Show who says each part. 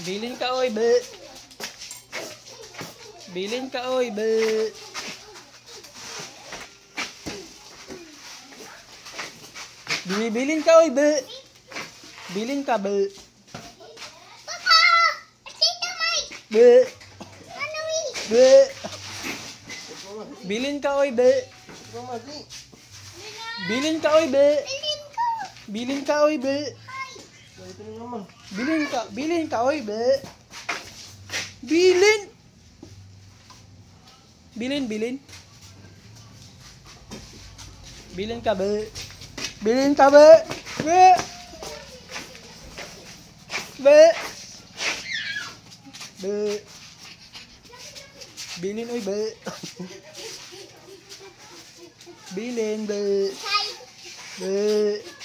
Speaker 1: Bilin ka oy, be. Bilin ka oy, be. Binibilin ka oy, be. Bilin ka, be.
Speaker 2: Papa! Tita Mike!
Speaker 1: Be.
Speaker 2: Ano eh?
Speaker 1: Be. Bilin ka oy, be. Bilin ka oy, be.
Speaker 2: Bilin ko!
Speaker 1: Bilin ka oy, be.
Speaker 2: Hi!
Speaker 1: Bilin ka oy, be. Bilin. Bilin, bilin. Bilin ka, be. Bilin ka, be. Be. Be. Be. Bilin oy, be. Bilin, be.
Speaker 2: Hi!
Speaker 1: Be.